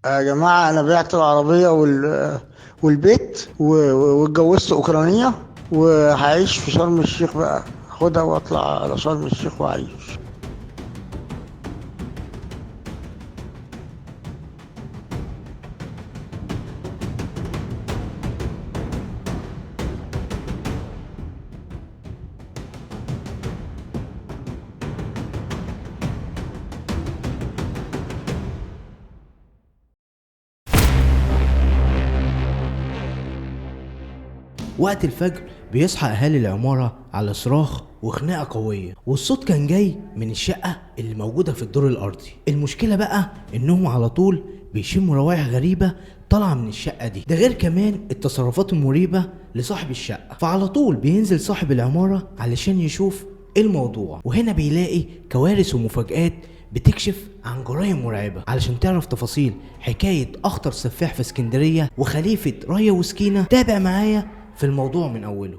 يا جماعة أنا بعت العربية والبيت واتجوزت أوكرانية وهعيش في شرم الشيخ بقى، خدها واطلع على شرم الشيخ وأعيش. وقت الفجر بيصحى أهالي العمارة على صراخ وخناقة قوية، والصوت كان جاي من الشقة اللي موجودة في الدور الأرضي. المشكلة بقى إنهم على طول بيشموا روائح غريبة طالعة من الشقة دي، ده غير كمان التصرفات المريبة لصاحب الشقة. فعلى طول بينزل صاحب العمارة علشان يشوف ايه الموضوع، وهنا بيلاقي كوارث ومفاجآت بتكشف عن جرائم مرعبة. علشان تعرف تفاصيل حكاية أخطر سفاح في اسكندرية وخليفة رايا وسكينة، تابع معايا في الموضوع من أوله.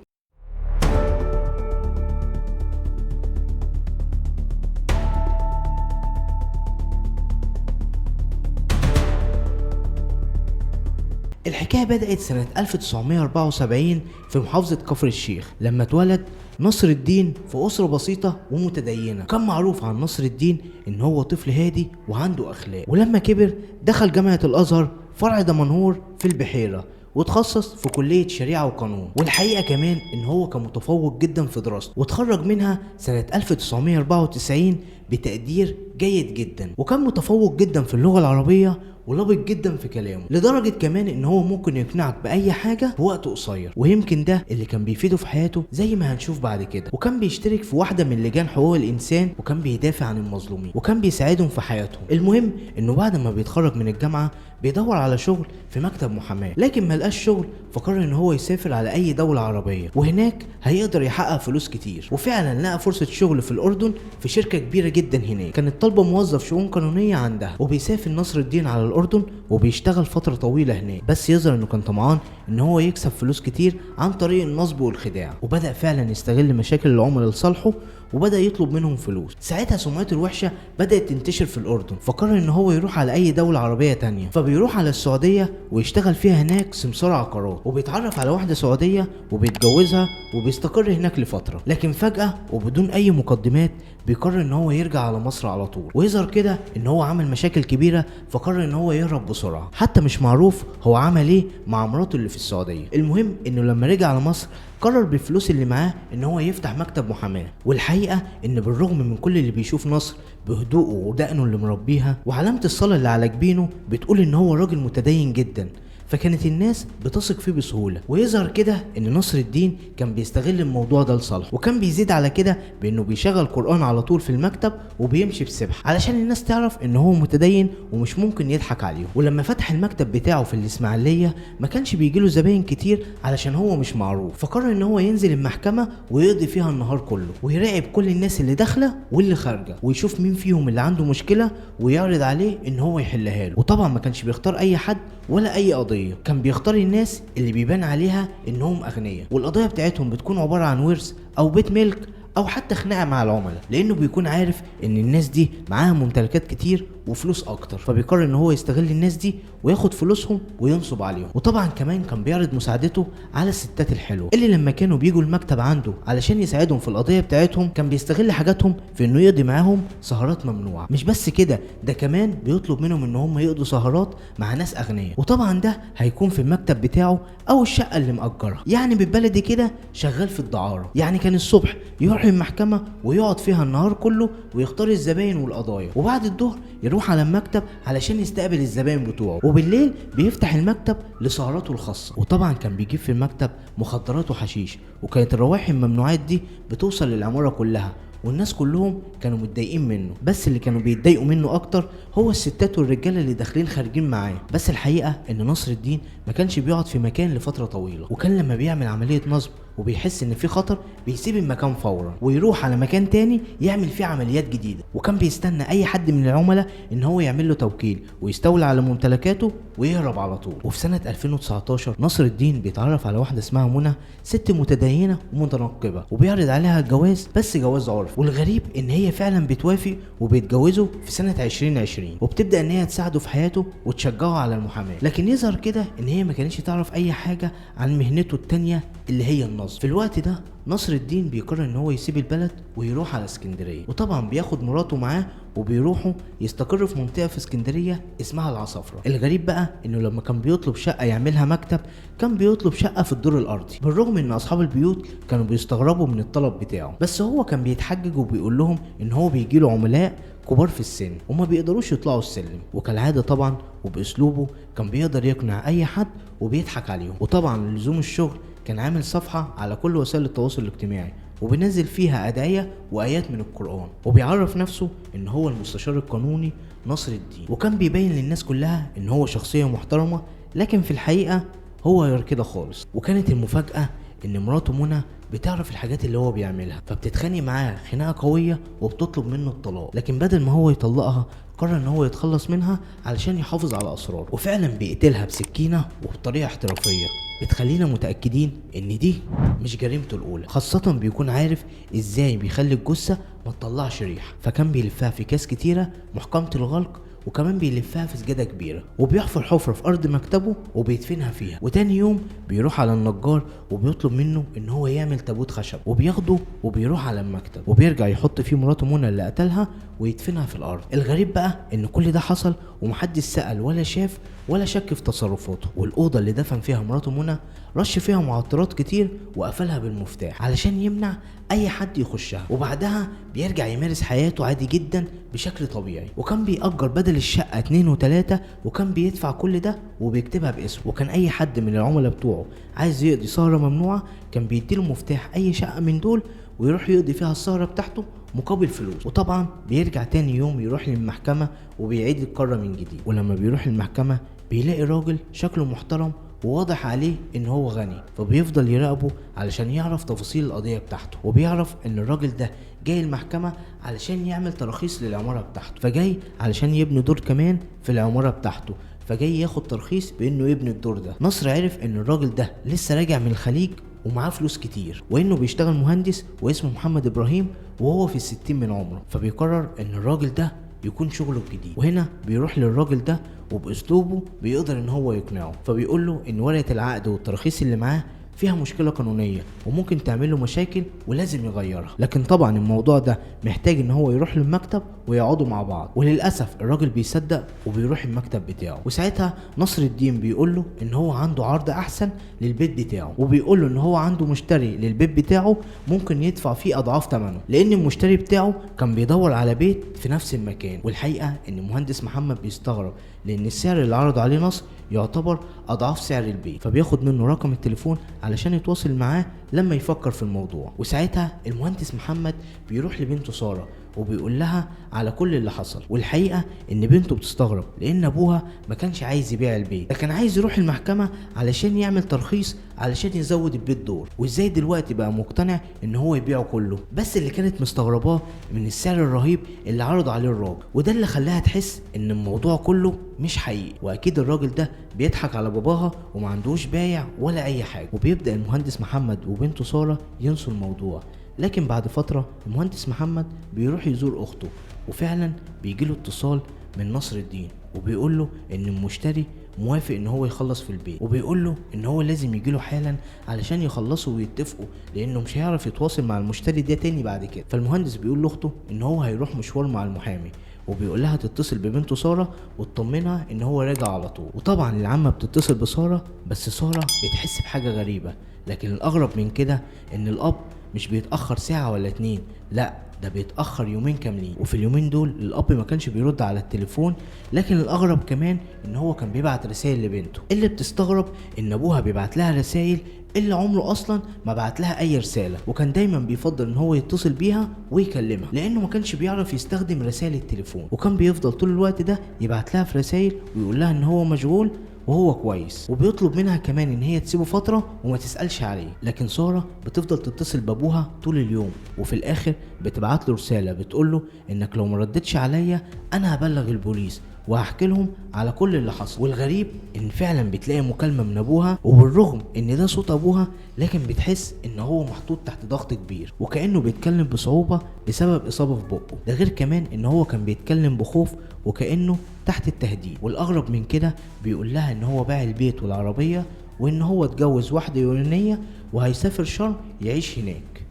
الحكاية بدأت سنة 1974 في محافظة كفر الشيخ، لما اتولد نصر الدين في أسرة بسيطة ومتدينة. كان معروف عن نصر الدين إن هو طفل هادي وعنده أخلاق، ولما كبر دخل جامعة الأزهر فرع دمنهور في البحيرة، وتخصص في كلية شريعة وقانون. والحقيقة كمان إن هو كان متفوق جدا في دراسته، وتخرج منها سنة 1994 بتقدير جيد جدا، وكان متفوق جدا في اللغة العربية ولبق جدا في كلامه، لدرجة كمان إن هو ممكن يقنعك بأي حاجة في وقت قصير، ويمكن ده اللي كان بيفيده في حياته زي ما هنشوف بعد كده. وكان بيشترك في واحدة من لجان حقوق الإنسان، وكان بيدافع عن المظلومين، وكان بيساعدهم في حياتهم. المهم إنه بعد ما بيتخرج من الجامعة بيدور على شغل في مكتب محاماة، لكن ما لقاش شغل، فقرر إن هو يسافر على أي دولة عربية، وهناك هيقدر يحقق فلوس كتير. وفعلا لقى فرصة شغل في الأردن في شركة كبيرة جدا هناك، كانت طالبة موظف شؤون قانونية عندها. وبيسافر نصر الدين على الأردن وبيشتغل فترة طويلة هناك، بس يظهر إنه كان طمعان إن هو يكسب فلوس كتير عن طريق النصب والخداع، وبدأ فعلا يستغل مشاكل العملاء لصالحه، وبدأ يطلب منهم فلوس. ساعتها سمعته الوحشة بدأت تنتشر في الأردن، فقرر إن هو يروح على أي دولة عربية تانية. فبيروح على السعودية ويشتغل فيها هناك سمسار عقارات، وبيتعرف على واحدة سعودية وبيتجوزها وبيستقر هناك لفترة. لكن فجأة وبدون أي مقدمات بيقرر إن هو يرجع على مصر على طول، ويظهر كده إن هو عمل مشاكل كبيرة، فقرر إن هو يهرب بسرعة، حتى مش معروف هو عمل إيه مع مراته اللي في السعودية. المهم إنه لما رجع على مصر قرر بالفلوس اللي معاه إن هو يفتح مكتب محاماة. والحقيقة إن بالرغم من كل اللي بيشوف نصر بهدوءه ودقنه اللي مربيها وعلامة الصلاة اللي على جبينه بتقول إن هو راجل متدين جدا، فكانت الناس بتثق فيه بسهولة. ويظهر كده ان نصر الدين كان بيستغل الموضوع ده لصالحه، وكان بيزيد على كده بانه بيشغل قرآن على طول في المكتب وبيمشي بسبحة علشان الناس تعرف ان هو متدين ومش ممكن يضحك عليهم. ولما فتح المكتب بتاعه في الاسماعيلية ما كانش بيجيله زباين كتير علشان هو مش معروف، فقرر ان هو ينزل المحكمة ويقضي فيها النهار كله، ويراقب كل الناس اللي داخلة واللي خارجة، ويشوف مين فيهم اللي عنده مشكلة ويعرض عليه ان هو يحلها له. وطبعا ما كانش بيختار اي حد ولا اي قضية، كان بيختار الناس اللي بيبان عليها انهم اغنياء، والقضايا بتاعتهم بتكون عبارة عن ورث او بيت ملك او حتى خناقة مع العملاء، لانه بيكون عارف ان الناس دي معاها ممتلكات كتير وفلوس اكتر، فبيقرر ان هو يستغل الناس دي وياخد فلوسهم وينصب عليهم. وطبعا كمان كان بيعرض مساعدته على الستات الحلوة اللي لما كانوا بيجوا المكتب عنده علشان يساعدهم في القضية بتاعتهم، كان بيستغل حاجاتهم في انه يقضي معاهم سهرات ممنوعة. مش بس كده، ده كمان بيطلب منهم ان هم يقضوا سهرات مع ناس اغنياء، وطبعا ده هيكون في المكتب بتاعه او الشقة اللي مأجرها، يعني بالبلدي كده شغال في الدعاره. يعني كان الصبح يروح المحكمة ويقعد فيها النهار كله ويختار الزباين والقضايا، وبعد الظهر يروح على المكتب علشان يستقبل الزباين بتوعه، وبالليل بيفتح المكتب لسهراته الخاصة. وطبعا كان بيجيب في المكتب مخدرات وحشيش، وكانت الروائح الممنوعات دي بتوصل للعمارة كلها، والناس كلهم كانوا متضايقين منه. بس اللي كانوا بيتضايقوا منه اكتر هو الستات والرجاله اللي داخلين خارجين معاه. بس الحقيقة ان نصر الدين ما كانش بيقعد في مكان لفترة طويلة، وكان لما بيعمل عملية نصب وبيحس ان في خطر بيسيب المكان فورا ويروح على مكان تاني يعمل فيه عمليات جديدة. وكان بيستنى اي حد من العملاء ان هو يعمل له توكيل ويستولى على ممتلكاته ويهرب على طول. وفي سنة 2019 نصر الدين بيتعرف على واحدة اسمها منى، ست متدينه ومتنقبه، وبيعرض عليها الجواز بس جواز عرف. والغريب ان هي فعلا بتوافق وبيتجوزوا في سنة 2020، وبتبدا ان هي تساعده في حياته وتشجعه على المحاماة. لكن يظهر كده ان هي ما كانتش تعرف اي حاجة عن مهنته التانية اللي هي النصب. في الوقت ده نصر الدين بيقرر ان هو يسيب البلد ويروح على اسكندرية، وطبعا بياخد مراته معاه وبيروحوا يستقروا في منطقة في اسكندرية اسمها العصافره. الغريب بقى انه لما كان بيطلب شقه يعملها مكتب كان بيطلب شقه في الدور الارضي، بالرغم ان اصحاب البيوت كانوا بيستغربوا من الطلب بتاعه، بس هو كان بيتحجج وبيقول لهم ان هو بيجيله عملاء كبار في السن وما بيقدروش يطلعوا السلم. وكالعادة طبعا وباسلوبه كان بيقدر يقنع اي حد وبيضحك عليهم. وطبعا لزوم الشغل كان عامل صفحة على كل وسائل التواصل الاجتماعي وبينزل فيها أدعية وآيات من القرآن، وبيعرف نفسه إن هو المستشار القانوني نصر الدين، وكان بيبين للناس كلها إن هو شخصية محترمة، لكن في الحقيقة هو غير كده خالص. وكانت المفاجأة إن مراته منى بتعرف الحاجات اللي هو بيعملها، فبتتخانق معاه خناقة قوية وبتطلب منه الطلاق، لكن بدل ما هو يطلقها قرر ان هو يتخلص منها علشان يحافظ على اسراره، وفعلا بيقتلها بسكينة وبطريقة احترافية بتخلينا متأكدين ان دي مش جريمته الاولى، خاصة بيكون عارف ازاي بيخلي الجثة ما تطلعش ريحة، فكان بيلفها في كاس كتيرة محكمة الغلق، وكمان بيلفها في سجادة كبيرة، وبيحفر حفرة في أرض مكتبه وبيدفنها فيها. وتاني يوم بيروح على النجار وبيطلب منه إن هو يعمل تابوت خشب، وبياخده وبيروح على المكتب وبيرجع يحط فيه مراته منى اللي قتلها ويدفنها في الأرض. الغريب بقى إن كل ده حصل ومحدش سأل ولا شاف ولا شك في تصرفاته. والأوضة اللي دفن فيها مراته منى رش فيها معطرات كتير وقفلها بالمفتاح علشان يمنع أي حد يخشها. وبعدها بيرجع يمارس حياته عادي جدا بشكل طبيعي، وكان بيأجر بدل الشقة 2 و3، وكان بيدفع كل ده وبيكتبها باسمه. وكان أي حد من العملاء بتوعه عايز يقضي سهرة ممنوعة كان بيديله مفتاح أي شقة من دول ويروح يقضي فيها السهرة بتاعته مقابل فلوس. وطبعا بيرجع تاني يوم يروح للمحكمة وبيعيد القرة من جديد. ولما بيروح المحكمة بيلاقي راجل شكله محترم وواضح عليه ان هو غني، فبيفضل يراقبه علشان يعرف تفاصيل القضية بتاعته، وبيعرف ان الراجل ده جاي المحكمة علشان يعمل تراخيص للعمارة بتاعته، فجاي علشان يبني دور كمان في العمارة بتاعته، فجاي ياخد ترخيص بانه يبني الدور ده. نصر عرف ان الراجل ده لسه راجع من الخليج ومعاه فلوس كتير، وانه بيشتغل مهندس واسمه محمد ابراهيم وهو في 60 من عمره، فبيقرر ان الراجل ده يكون شغله الجديد. وهنا بيروح للراجل ده وباسلوبه بيقدر ان هو يقنعه، فبيقول له ان ورقة العقد والتراخيص اللي معاه فيها مشكلة قانونية وممكن تعمل له مشاكل ولازم يغيرها، لكن طبعا الموضوع ده محتاج ان هو يروح للمكتب ويقعدوا مع بعض. وللاسف الراجل بيصدق وبيروح المكتب بتاعه، وساعتها نصر الدين بيقول له ان هو عنده عرض احسن للبيت بتاعه، وبيقول له ان هو عنده مشتري للبيت بتاعه ممكن يدفع فيه اضعاف ثمنه، لان المشتري بتاعه كان بيدور على بيت في نفس المكان. والحقيقة ان المهندس محمد بيستغرب لان السعر اللي عرض عليه نصر يعتبر اضعاف سعر البيت، فبياخد منه رقم التليفون علشان يتواصل معاه لما يفكر في الموضوع. وساعتها المهندس محمد بيروح لبنته سارة وبيقول لها على كل اللي حصل، والحقيقة ان بنته بتستغرب لان ابوها ما كانش عايز يبيع البيت، ده كان عايز يروح المحكمة علشان يعمل ترخيص علشان يزود البيت دور، وازاي دلوقتي بقى مقتنع ان هو يبيعه كله. بس اللي كانت مستغرباه من السعر الرهيب اللي عرض عليه الراجل، وده اللي خلاها تحس ان الموضوع كله مش حقيقي، واكيد الراجل ده بيضحك على باباها وما عندوش بايع ولا اي حاجة. وبيبدأ المهندس محمد وبنته سارة ينسوا الموضوع، لكن بعد فترة المهندس محمد بيروح يزور أخته، وفعلا بيجيله اتصال من نصر الدين وبيقوله إن المشتري موافق إن هو يخلص في البيت، وبيقوله إن هو لازم يجيله حالا علشان يخلصوا ويتفقوا لأنه مش هيعرف يتواصل مع المشتري ده تاني بعد كده. فالمهندس بيقول لأخته إن هو هيروح مشوار مع المحامي، وبيقول لها تتصل ببنته سارة وتطمنها إن هو راجع على طول. وطبعا العمة بتتصل بسارة، بس سارة بتحس بحاجة غريبة، لكن الأغرب من كده إن الأب مش بيتأخر ساعة ولا 2، لا ده بيتأخر يومين كاملين. وفي اليومين دول الأب ما كانش بيرد على التليفون، لكن الأغرب كمان إن هو كان بيبعت رسائل لبنته، اللي بتستغرب إن أبوها بيبعت لها رسائل اللي عمره أصلا ما بعت لها أي رسالة، وكان دايما بيفضل إن هو يتصل بيها ويكلمها لأنه ما كانش بيعرف يستخدم رسائل التليفون، وكان بيفضل طول الوقت ده يبعت لها في رسائل ويقول لها إن هو مشغول وهو كويس، وبيطلب منها كمان ان هي تسيبه فترة وما تسألش عليه. لكن سارة بتفضل تتصل بابوها طول اليوم، وفي الاخر بتبعت له رسالة بتقول له انك لو ما ردتش عليا انا هبلغ البوليس وهحكي لهم على كل اللي حصل. والغريب ان فعلا بتلاقي مكالمة من ابوها، وبالرغم ان ده صوت ابوها لكن بتحس ان هو محطوط تحت ضغط كبير وكأنه بيتكلم بصعوبة بسبب اصابة في بقه، ده غير كمان ان هو كان بيتكلم بخوف وكأنه تحت التهديد. والاغرب من كده بيقول لها ان هو باع البيت والعربية وان هو اتجوز واحدة يونانية وهيسافر شرم يعيش هناك.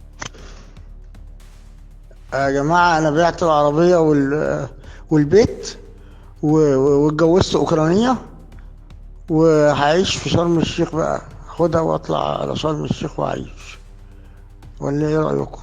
يا جماعة انا بعت العربية والبيت واتجوزت اوكرانية وهعيش في شرم الشيخ بقى، خدها واطلع على شرم الشيخ واعيش، ولا ايه رأيكم؟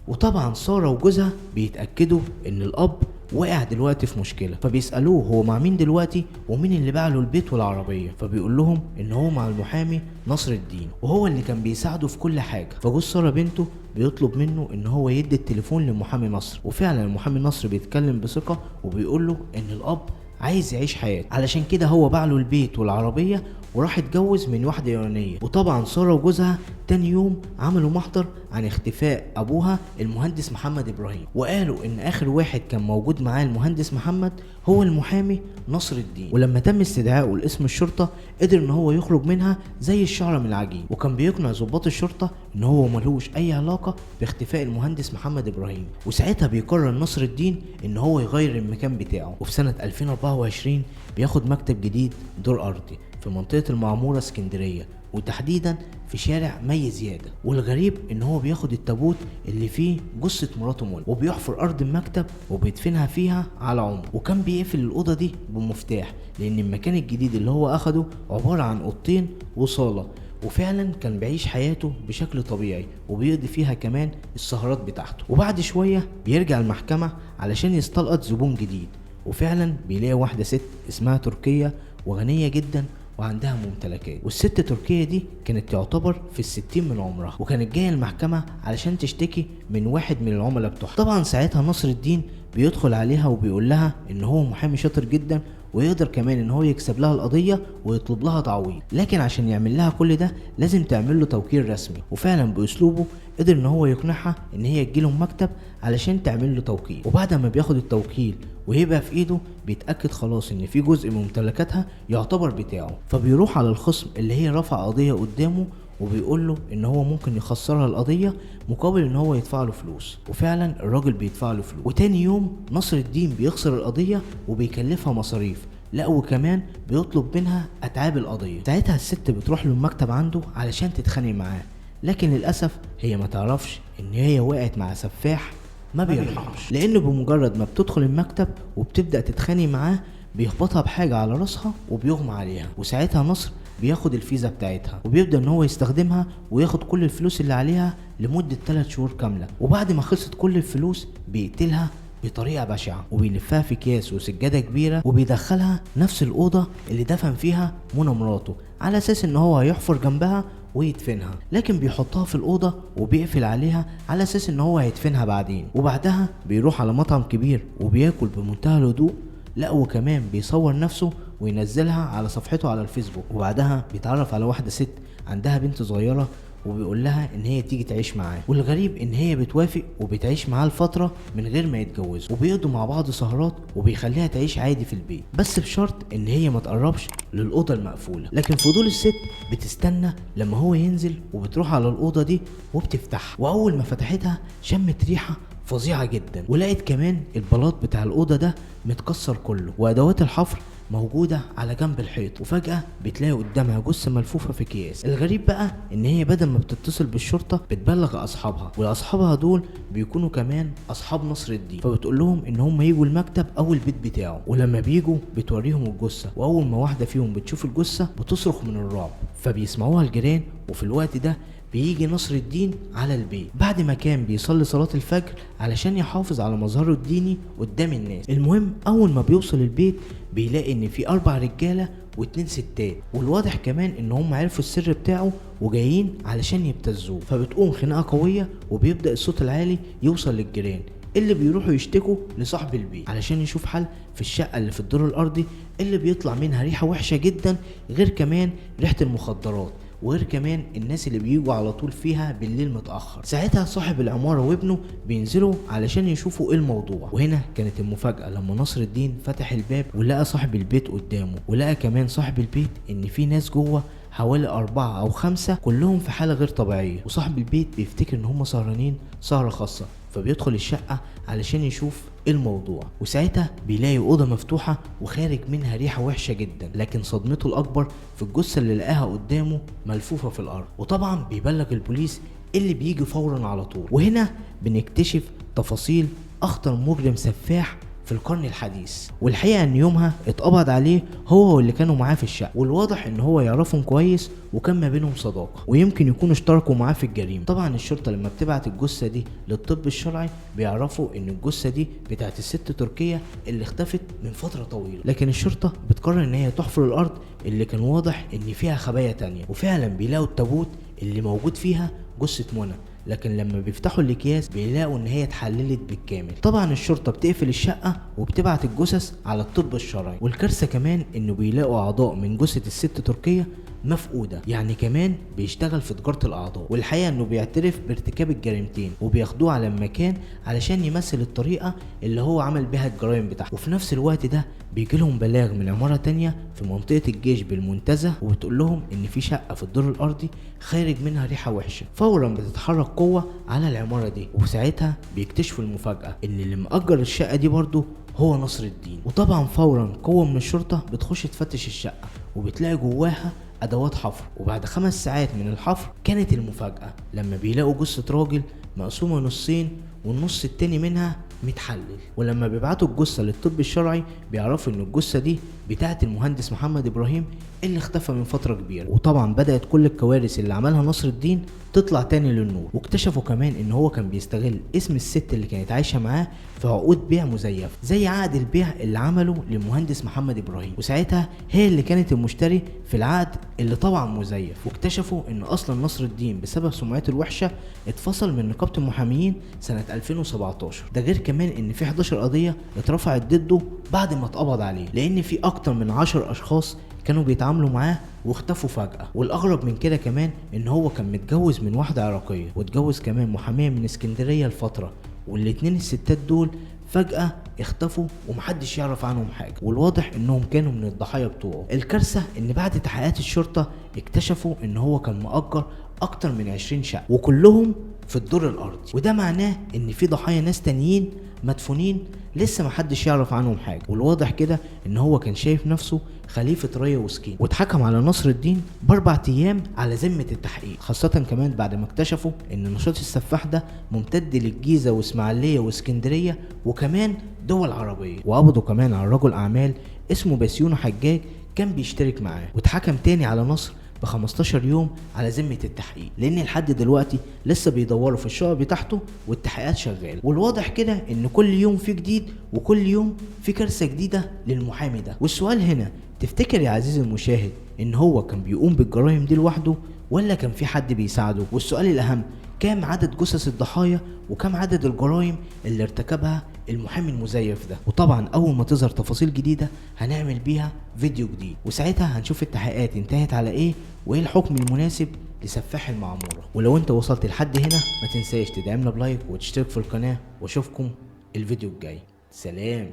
وطبعا سارة وجوزها بيتأكدوا ان الاب وقع دلوقتي في مشكلة، فبيسألوه هو مع مين دلوقتي ومين اللي باع له البيت والعربية، فبيقول لهم ان هو مع المحامي نصر الدين وهو اللي كان بيساعده في كل حاجة. فجوز سارة بنته بيطلب منه ان هو يدي التليفون لمحامي نصر، وفعلا المحامي نصر بيتكلم بثقة وبيقول له ان الاب عايز يعيش حياته، علشان كده هو باع له البيت والعربية وراح اتجوز من واحدة يونانية. وطبعا سارة وجوزها تاني يوم عملوا محضر عن اختفاء ابوها المهندس محمد ابراهيم، وقالوا ان اخر واحد كان موجود معاه المهندس محمد هو المحامي نصر الدين. ولما تم استدعائه لاسم الشرطة قدر ان هو يخرج منها زي الشعرة من العجين، وكان بيقنع ضباط الشرطة ان هو ملوش اي علاقة باختفاء المهندس محمد ابراهيم. وساعتها بيقرر نصر الدين ان هو يغير المكان بتاعه، وفي سنة 2024 بياخد مكتب جديد دور ارضي في منطقة المعمورة اسكندرية، وتحديدا في شارع مي زيادة. والغريب ان هو بياخد التابوت اللي فيه جثة مراته منى وبيحفر ارض المكتب وبيدفنها فيها على عمره، وكان بيقفل الاوضة دي بمفتاح لان المكان الجديد اللي هو اخده عبارة عن اوضتين وصالة. وفعلا كان بيعيش حياته بشكل طبيعي وبيقضي فيها كمان السهرات بتاعته. وبعد شوية بيرجع المحكمة علشان يستلقط زبون جديد، وفعلا بيلاقي واحدة ست اسمها تركية وغنية جدا وعندها ممتلكات. والست تركية دي كانت تعتبر في 60 من عمرها، وكانت جاية المحكمة علشان تشتكي من واحد من العملاء بتوعها. طبعا ساعتها نصر الدين بيدخل عليها وبيقول لها ان هو محامي شاطر جدا ويقدر كمان ان هو يكسب لها القضية ويطلب لها تعويض، لكن عشان يعمل لها كل ده لازم تعمل له توكيل رسمي. وفعلا باسلوبه قدر ان هو يقنعها ان هي تجيله المكتب علشان تعمل له توكيل. وبعد ما بياخد التوكيل ويبقى في ايده بيتأكد خلاص ان في جزء من ممتلكاتها يعتبر بتاعه، فبيروح على الخصم اللي هي رفع قضية قدامه وبيقول له ان هو ممكن يخسرها القضية مقابل ان هو يدفع له فلوس، وفعلا الراجل بيدفع له فلوس. وتاني يوم نصر الدين بيخسر القضية وبيكلفها مصاريف، لا وكمان بيطلب منها اتعاب القضية. ساعتها الست بتروح له المكتب عنده علشان تتخانق معاه، لكن للأسف هي ما تعرفش ان هي وقعت مع سفاح ما بيرحمش، لانه بمجرد ما بتدخل المكتب وبتبدأ تتخانق معاه بيخبطها بحاجة على راسها وبيغمى عليها. وساعتها نصر بياخد الفيزا بتاعتها وبيبدأ ان هو يستخدمها وياخد كل الفلوس اللي عليها لمدة 3 شهور كاملة. وبعد ما خلصت كل الفلوس بيقتلها بطريقة بشعة وبيلفها في اكياس وسجادة كبيرة وبيدخلها نفس الأوضة اللي دفن فيها منى مراته على اساس ان هو هيحفر جنبها ويدفنها، لكن بيحطها في الأوضة وبيقفل عليها على اساس ان هو هيدفنها بعدين. وبعدها بيروح على مطعم كبير وبياكل بمنتهى الهدوء، لا وكمان بيصور نفسه وينزلها على صفحته على الفيسبوك. وبعدها بيتعرف على واحدة ست عندها بنت صغيرة وبيقول لها ان هي تيجي تعيش معاه، والغريب ان هي بتوافق وبتعيش معاه لفترة من غير ما يتجوزوا، وبيقضوا مع بعض سهرات وبيخليها تعيش عادي في البيت بس بشرط ان هي ما تقربش للأوضة المقفولة. لكن فضول الست بتستنى لما هو ينزل وبتروح على الأوضة دي وبتفتحها، واول ما فتحتها شمت ريحة فظيعة جدا، ولقت كمان البلاط بتاع الأوضة ده متكسر كله وأدوات الحفر موجودة على جنب الحيط. وفجأة بتلاقي قدامها جثة ملفوفة في اكياس. الغريب بقى ان هي بدل ما بتتصل بالشرطة بتبلغ اصحابها، واصحابها دول بيكونوا كمان اصحاب نصر الدين، فبتقول لهم ان هم يجوا المكتب او البيت بتاعه. ولما بيجوا بتوريهم الجثة، واول ما واحدة فيهم بتشوف الجثة بتصرخ من الرعب، فبيسمعوها الجيران. وفي الوقت ده بيجي نصر الدين على البيت بعد ما كان بيصلي صلاة الفجر علشان يحافظ على مظهره الديني قدام الناس. المهم اول ما بيوصل البيت بيلاقي ان في 4 رجالة و2 ستات، والواضح كمان ان هم عرفوا السر بتاعه وجايين علشان يبتزوه. فبتقوم خناقة قوية وبيبدأ الصوت العالي يوصل للجيران اللي بيروحوا يشتكوا لصاحب البيت علشان يشوف حل في الشقة اللي في الدور الارضي اللي بيطلع منها ريحة وحشة جدا، غير كمان ريحة المخدرات، وغير كمان الناس اللي بيجوا على طول فيها بالليل متأخر. ساعتها صاحب العمارة وابنه بينزلوا علشان يشوفوا ايه الموضوع، وهنا كانت المفاجأة لما نصر الدين فتح الباب ولقى صاحب البيت قدامه، ولقى كمان صاحب البيت ان في ناس جوه حوالي 4 أو 5 كلهم في حالة غير طبيعية، وصاحب البيت بيفتكر ان هم سهرانين سهرة خاصة، فبيدخل الشقة علشان يشوف ايه الموضوع، وساعتها بيلاقي أوضة مفتوحة وخارج منها ريحة وحشة جدا، لكن صدمته الأكبر في الجثة اللي لقاها قدامه ملفوفة في الأرض، وطبعا بيبلغ البوليس اللي بيجي فورا على طول. وهنا بنكتشف تفاصيل أخطر مجرم سفاح في القرن الحديث، والحقيقة ان يومها اتقبض عليه هو واللي كانوا معاه في الشقة، والواضح ان هو يعرفهم كويس وكان ما بينهم صداقة، ويمكن يكونوا اشتركوا معاه في الجريمة. طبعا الشرطة لما بتبعت الجثة دي للطب الشرعي بيعرفوا ان الجثة دي بتاعت الست تركية اللي اختفت من فترة طويلة، لكن الشرطة بتقرر ان هي تحفر الارض اللي كان واضح ان فيها خبايا تانية، وفعلا بيلاقوا التابوت اللي موجود فيها جثة منى، لكن لما بيفتحوا الاكياس بيلاقوا ان هي اتحللت بالكامل. طبعا الشرطة بتقفل الشقة وبتبعت الجثث على الطب الشرعي، والكارثه كمان انه بيلاقوا اعضاء من جثة الست تركيه مفقودة، يعني كمان بيشتغل في تجارة الاعضاء. والحقيقة انه بيعترف بارتكاب الجريمتين، وبياخدوه على المكان علشان يمثل الطريقة اللي هو عمل بيها الجرائم بتاعته. وفي نفس الوقت ده بيجي لهم بلاغ من عمارة تانية في منطقة الجيش بالمنتزه، وبتقول لهم ان في شقه في الدور الارضي خارج منها ريحه وحشة. فورا بتتحرك قوة على العمارة دي، وساعتها بيكتشفوا المفاجاة ان اللي مأجر الشقة دي برضه هو نصر الدين. وطبعا فورا قوة من الشرطة بتخش تفتش الشقة، وبتلاقي جواها ادوات حفر. وبعد 5 ساعات من الحفر كانت المفاجأة لما بيلاقوا جثة راجل مقسومة نصين والنص التاني منها متحلل. ولما بيبعتوا الجثة للطب الشرعي بيعرفوا ان الجثة دي بتاعة المهندس محمد ابراهيم اللي اختفى من فترة كبيرة. وطبعا بدأت كل الكوارث اللي عملها نصر الدين تطلع تاني للنور، واكتشفوا كمان ان هو كان بيستغل اسم الست اللي كانت عايشة معاه في عقود بيع مزيفة زي عقد البيع اللي عمله للمهندس محمد ابراهيم، وساعتها هي اللي كانت المشتري في العقد اللي طبعا مزيف. واكتشفوا ان اصلا نصر الدين بسبب سمعته الوحشة اتفصل من نقابة المحامين سنة 2017، ده غير كمان ان في 11 قضية اترفعت ضده بعد ما اتقبض عليه، لان في اكتر من 10 اشخاص كانوا بيتعاملوا معاه واختفوا فجأة. والأغرب من كده كمان إن هو كان متجوز من واحدة عراقية، واتجوز كمان محامية من اسكندرية لفترة، والاتنين الستات دول فجأة اختفوا ومحدش يعرف عنهم حاجة، والواضح انهم كانوا من الضحايا بتوعه. الكارثة ان بعد تحقيقات الشرطة اكتشفوا ان هو كان مأجر اكتر من 20 شقة وكلهم في الدور الارضي، وده معناه ان في ضحايا ناس تانيين مدفونين لسه محدش يعرف عنهم حاجة. والواضح كده ان هو كان شايف نفسه خليفة ريا وسكين. واتحكم على نصر الدين ب4 ايام على ذمة التحقيق، خاصة كمان بعد ما اكتشفوا ان نشاط السفاح ده ممتد للجيزة واسماعيلية واسكندرية وكمان دول عربية. وقبضوا كمان على رجل اعمال اسمه باسيونو حجاج كان بيشترك معاه، واتحكم تاني على نصر ب15 يوم على ذمة التحقيق، لان لحد دلوقتي لسه بيدوروا في الشقق بتاعته والتحقيقات شغالة. والواضح كده ان كل يوم في جديد وكل يوم في كارثة جديدة للمحامي ده. والسؤال هنا، تفتكر يا عزيزي المشاهد ان هو كان بيقوم بالجرائم دي لوحده ولا كان في حد بيساعده؟ والسؤال الاهم، كام عدد جثث الضحايا وكم عدد الجرائم اللي ارتكبها المحامي المزيف ده؟ وطبعا اول ما تظهر تفاصيل جديدة هنعمل بيها فيديو جديد، وساعتها هنشوف التحقيقات انتهت على ايه وايه الحكم المناسب لسفاح المعمورة. ولو انت وصلت لحد هنا ما تنساش تدعمنا بلايك وتشترك في القناة، واشوفكم الفيديو الجاي. سلام.